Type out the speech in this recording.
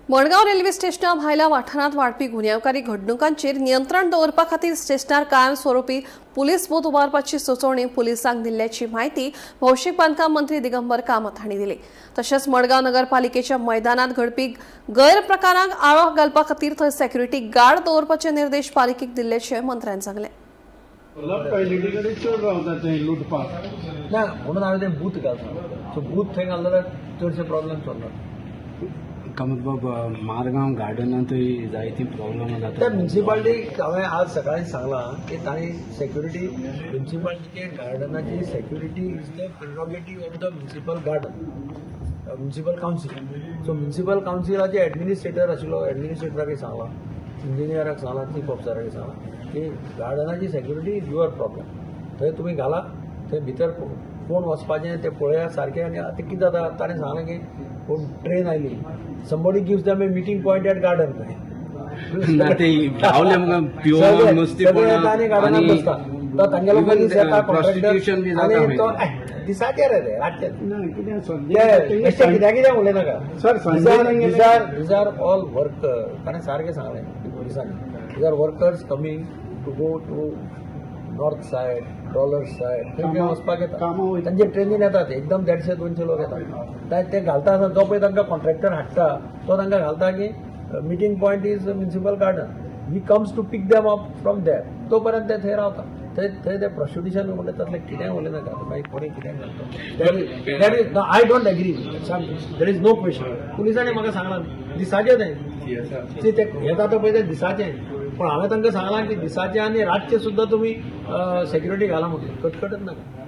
Madgaon railway स्टेशना भायल्या वाठारांत वाडपी गुन्यांवकारी घडणुकांचेर नियंत्रण दवरपा खातीर स्टेशनार कायमस्वरुपी पुलीस बूथ उबारपाची सुचोवणी पुलिसांक दिल्ल्याची म्हायती भौशीक बांदकाम मंत्री दिगंबर कामत हांणी दिली. तशेंच मडगांव नगरपालिकेच्या मैदानात घडपी गैरप्रकारांक आळो घालपा खातीर थंय सेक्युरिटी गार्ड दवरपाचे निर्देश पालिकेक दिल्ल्याचे मंत्र्यान सांगलें. टॉयलेटी कडेन चड रावता थंय लुटपाक. ना, म्हणून हांवें तें बूथ घालता. सो बूथ थंय घालता जाल्यार चडशे प्रॉब्लेम चलना. कामत बाब, मारगांव गार्डनांतूय जायती प्रॉब्लम जाता. त्या म्युन्सिपाल्टीक हांवें आज सकाळी सांगलां की तांणी security, म्युन्सिपाल्टीचे गार्डनाची security is the prerogative of the municipal garden, municipal council. So municipal कावन्सिलाचे administrator आशिल्लो, एडमिनिस्ट्रेटराकय सांगलां, इंजिनियराक सांगलां, चीफ ऑफिसराकय सांगलां की गार्डनाची सेक्युरिटी is your problem. थंय तुमी घाला, थंय भितर कोण वचपाचें तें पळयात सारकें. आनी आतां कितें जाता, ताणें सांगलें की कोण ट्रेन आयली, somebody gives them a meeting point at garden खंय. ना, ते रावले मग पिवन नुस्ती. सगळे येता आनी गार्डनात बसता. तो तांगेलो मनीस येता. प्रॉस्टिट्यूशन बी आनी जाता. तो खंय. दिसाचेर रे, रातचे ना, कितें ते सद्या बेश्टे कित्याक कित्याक उलयनाका. Sir, Sanjay these are all worker. ताणें सारकें सांगलें पुलिसांनी, these are workers coming to go to north side, trawler side, थंय खंय वचपाक येता. कामां वयता. तांचे ट्रेनीन येतात, एकदम 150-200 लोक येतात. ते ते घालता आसतना जो पळय तांकां कॉन्ट्रॅक्टर हाडटा, तो तांकां घालता की meeting point is municipal garden. He comes to pick them up from there. तो पर्यंत ते थंय रावता. थंय थंय ते प्रॉस्टिट्युशन म्हणटा तसलें कितेंय उलयनाका. मागीर कोणी कितेंय घालता. That is, I don't agree. There is no question. पुलिसांनी म्हाका सांगलां दिसाचें तें ते येता तो पळय ते दिसाचें, पण हांवें तांकां सांगलां की दिसाचें आनी रातचें सुद्दां तुमी सेक्युरिटी घाला म्हटलें, कटकटच नाका.